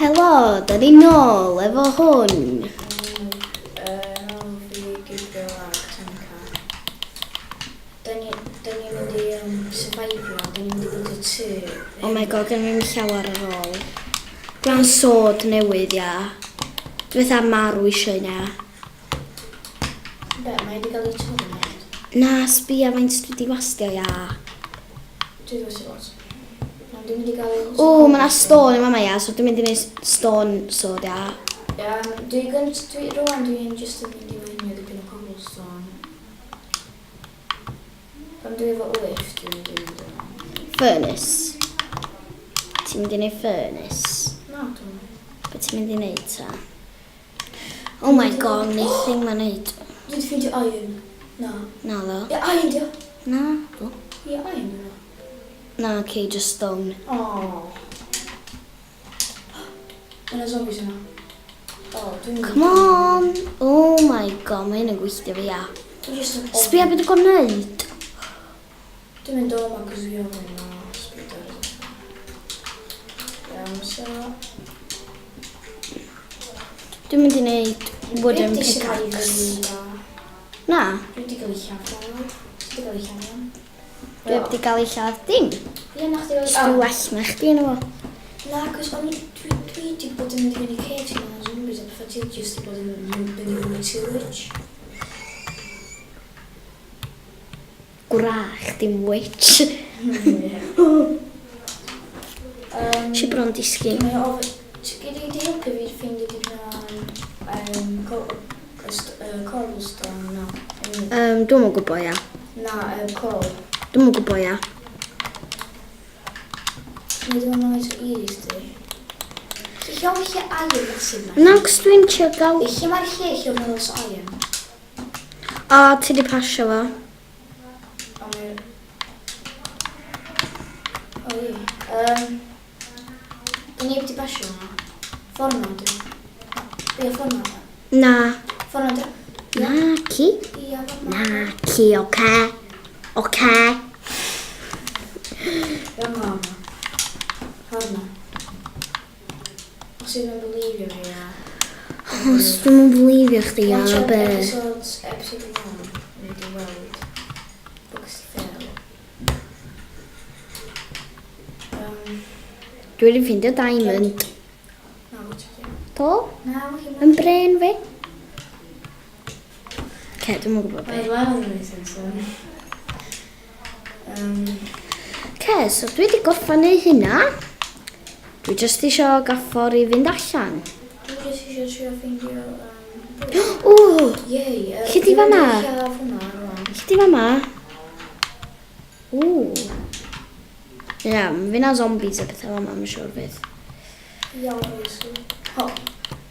Helo, da ni nôl efo hwn. Enw fi Gabriel ac Tanca. Da ni, da ni'n mynd i um, survivio, da ni'n mynd i bildio tŷ. Oh my god, gen fi'n llawer ar ôl. Dwi'n sword newydd, ia. Dwi fatha marw eisiau un, ia. Be, mae wedi cael ei torri nid? Na, sbia faint dwi wedi wastio, ia. Dwi wedi wastio lot. Na, dwi'n mynd i gael... O, mae yna stone yn fama, ia, so dwi'n mynd i wneud stone sword, ia. Ia, dwi gynt, dwi, rwan dwi'n just yn mynd i meinio dipyn o cobblestone. Pan dwi efo wyth, dwi'n mynd i mynd yma. Furnace. Ti'n mynd i wneud furnace? Na, dwi'n mynd. Be ti'n mynd i wneud ta? Oh my god, neud thing ma'n neud. Dwi wedi ffeindio iron. Na. Na ddo. Ie, iron dio. Na ddo. Ie, iron dio. Na, okay, just stone. Oh. Yna zombies yna. Oh, dwi'n... Come on! Oh my god, mae hyn yn gweithio fi, ia. Dwi'n just yn... Sbia beth dwi'n gwneud. Dwi'n mynd o yma cos fi ofyn na spiders. Iawn, so... Dwi'n mynd i wneud wooden pickaxe. Na. Dwi wedi cael ei lladd. Dwi wedi cael ei lladd. Dwi wedi cael ei lladd dim. Ie, na chdi gael ei... Dwi well na chdi yn efo. Na, cos o'n i... Dwi wedi bod yn mynd i fyny caves gyda zombies a pethau ti just wedi bod yn mynd i fyny too witch. Gwrach, dim witch. Um, Si bron disgyn. Mae o... Ti gei di helpu fi ffeindio dipyn o um, cobblestone na? Um, Dwi'm yn gwybod, ia. Na, coal. Dwi'm yn gwybod, ia. Nid yw'n oes o iris di. Lle oedd lle iron massive na? Na, cos dwi'n trio gael... Lle mae'r lle lle oedd lot o iron? O, ti di pasio fo. O, mae... O, ie. Um, Dyn ni wedi pasio hwnna. Ffordd na, dwi. Ie, ffordd na. Na. Ffordd na, dwi. Na, ci. Ie, ffordd na. Na, ci, oce. Oce. Ie, ma, ma. Ffordd na. Os ydyn nhw'n believio fi, ia. Os dwi'n yn believio chdi, ia, Watch be. Episode, episode 1, ni wedi weld. Books fail. Um, Dwi wedi ffeindio diamond. Na, watch it. Do? Na, watch it. Yn bren fi. Ce, dwi'n yn gwybod be. Mae'n lefel yn ei sense. Um, Ce, so dwi wedi gorffan neu hynna. Dwi jyst eisiau gaffor i fynd allan. Dwi jyst eisiau trio ffeindio... Um, O! Yay! Lle di fan'na? Lle di fan'na? Ww. Ia, yeah, fi na zombies a pethau fan'na, mae'n siŵr fydd. Ia, obviously. Ho,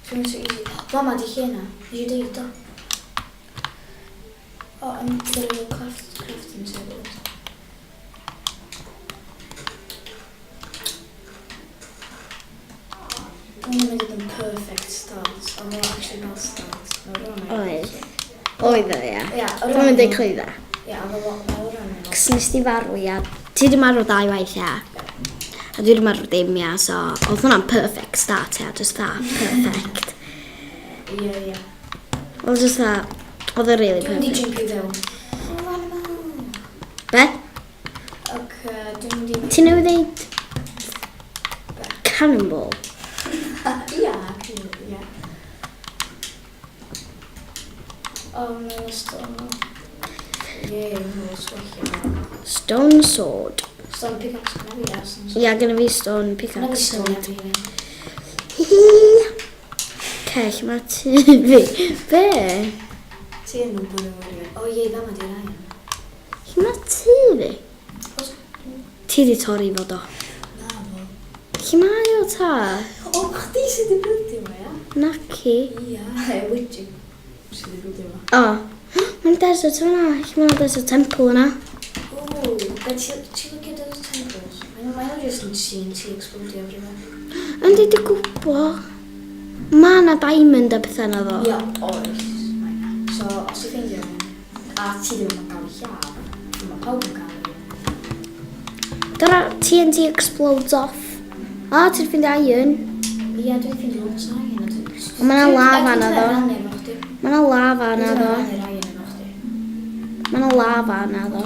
dwi'n so easy. Fama di lle na. Nes i deud o. O, yn gyda craft, crafting table. Dwi'n mynd i yn perfect start, ond mae'n actually bad start. Oedd. Oedd o, ia. Ia, Dwi'n mynd i clwydda. Ia, ond mae'n rhan. Cos nes di farw, ia. Ti di marw ddau waith, ia. A dwi di marw dim, ia, so oedd hwnna'n perfect start, ia, just that, perfect. Ia, ia. Oedd just that, oedd o'n really Dwi'n mynd i perfect. jumpio fewn. Be? Ac dwi'n mynd i... Ti newydd ddeud cannonball? Ia, ia. O, mae'n stone. Ie, mae'n stone. Stone sword. Stone pickaxe gyda fi, ia. stone sword. Ia, gyda fi stone Gyda fi pickaxe stone sword. fi. Ce, lle mae tŷ fi? Be? Ti yn gwybod yn wir. O, ie, fama di'r iron. Lle mae tŷ fi? Ti di torri fo do. Na, fo. Lle mae o ta? O, chdi sydd wedi bildio fo, ia? Naci. Ia, e, wyt ti sydd wedi bildio fo. O. Mae'n desert yna. Lle mae'n desert temple yna? O, be ti ti'n licio desert temples? Mae'n mae nhw just yn TNT explodio everywhere. Yndi di gwybod. Mae yna diamond a pethau yna ddo. Ia, oes. Mae yna. So, os ti'n ffeindio nhw, a ti ddim yn cael ei lladd, mae pawb yn cael ei. Dyna TNT explodes off. A, ti'n ffeindio iron. Ie, dwi'n ffeindio lot o iron. Ond ma' 'na lava yna, ddo. Mae yna lava yna ddo. Mae yna lava yna ddo.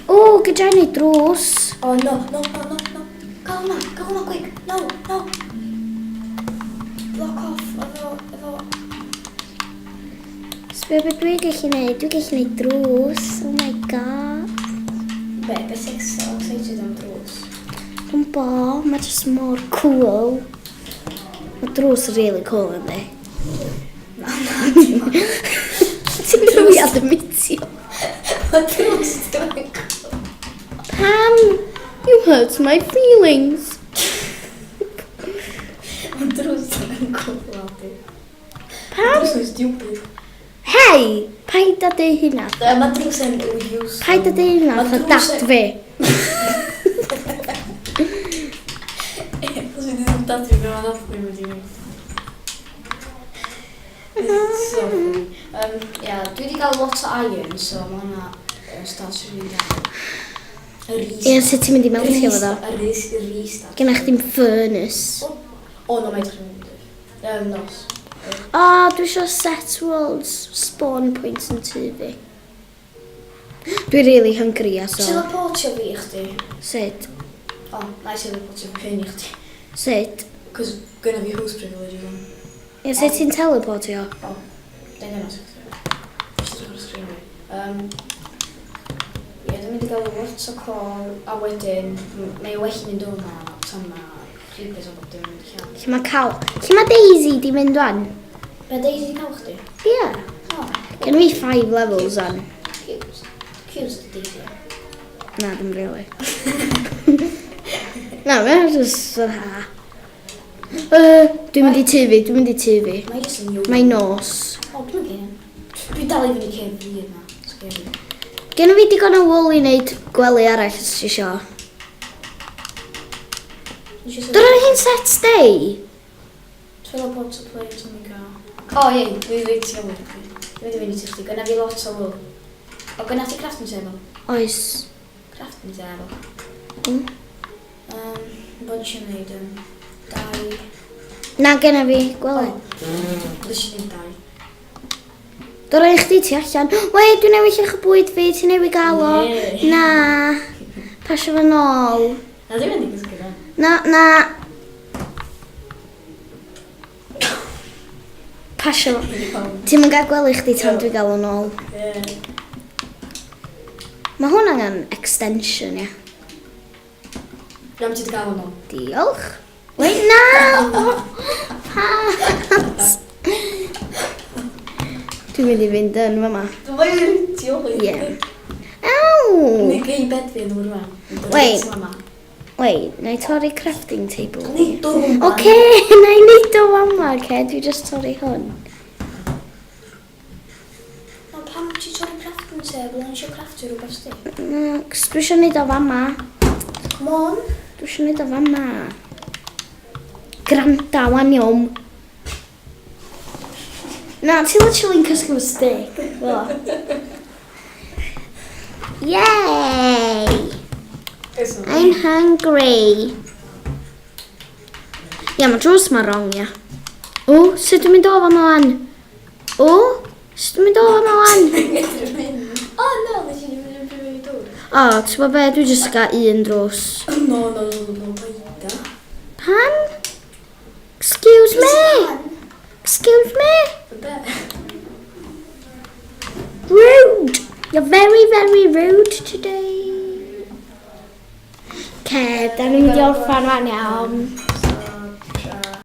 O, gyda ni drws. Oh, no, no, no, no, no. Gael hwnna, gael hwnna, quick. No, no. Block off, efo. Sbio beth dwi'n gallu neud. Dwi'n gallu neud drws. Oh my God. Be sy'n excited am drws? Dwi'n bo, mae just mor cool. Mae drws really cool, yndi? Na, na. Ti'n rwy admitio. Mae drws ddim yn cool. Pam? You hurt my feelings. Mae drws ddim yn cool, Aldi. Pam? Drws yn stupid. Hei, paid â deud hynna. Mae drws yn useless. Paid â deud hynna, Ma' fatha drws dad yn- fi. Os ydyn nhw'n dad fi, be mae dad fi wedi gwneud? It's so funny. Yeah, dwi wedi cael lot o iron, so mae hwnna yn start really da. Y Ie, sut ti'n mynd i meltio fo ddo? Y restart. Genna chdi'm furnace. O, no, mae edrych yn mynd. Nos. O, dwi eisiau set worlds spawn points yn tŷ fi. Dwi really hungry, a so. Teleportio fi i chdi. Sut? O, na i teleportio fi hyn i chdi. Sut? Cos gynna fi host privileges on. Ie, sut ti'n teleportio? O, dwi'n dangos i chdi. Jyst edrych ar y sgrin fi. Ie, dwi'n mynd i gael lot o coal, a wedyn, mae o well i mynd o'na tan ma creepers o bob dim yn mynd i llawn. Lle mae cael... Lle mae Daisy di mynd wan? Be Daisy di cael chdi? Ie. O, Gen fi 5 levels wan. Cute. Cute di Daisy. Na, dim really. Na, mae'n just... Ha. Dwi'n mynd i tŷ fi, dwi'n mynd i tŷ fi. Mae jyst yn Mae nos. O, dwi'n gen. Dwi dal i fyny cef fi yna. Scary. Gen fi digon o wool i wneud gwely arall os ti isio. Nes i Dyna hi'n set day? Teleport to play to my car. O, ie, dwi reit iawn i chdi. Dwi'n mynd i fynd i tŷ chdi. Gynna fi lot o wool. O, gynna ti crafting table? Oes. Crafting table. Bod eisiau gwneud dau. Na, genna fi gwely. Bod eisiau gwneud dau. Dyna i chdi ti allan. Wei, dwi'n newid llych o bwyd fi, ti'n newid gael o. Ie. Na. Pasio fo nôl. Na, dwi'n mynd i gysgu fe. Na, na. Pasio fo. Ti'n mynd gael gwely chdi tan dwi'n gael o nôl. Ie. Mae hwn angen extension, ia. Iawn, ti wedi gael o nôl. Diolch. Wait, na! Pas! Dwi'n mynd i fynd yn fama. Dwi'n mynd i ôl i. Ie. Aw! Neu gei bed fi yn rwan. Wait. Wait, na i torri crafting table. Neud o rwan. Oce, na i neud o fama, oce? Dwi just torri hwn. Na, pam ti torri crafting table? O'n eisiau craftio rhywbeth sti. Na, 'cos dwi eisiau neud o fama. Come on. Dwi eisiau neud o fama. Granda, wan iawn. Na, ti literally'n cysgu efo stick. Fel 'a. Yay! I'm hungry. Ia, mae drws ma wrong, ia. O, sut dwi'n mynd o fama wan? O, sut dwi'n mynd o fama wan? O, no, nes i ddim yn mynd i dŵr. O, ti'n gwybod be, dwi jyst gael un drws. No, no, no, no, paida. Pam? Excuse me? Excuse me? Be? Rude! You're very, very rude today. Ce, da ni'n mynd i orffan fan iawn.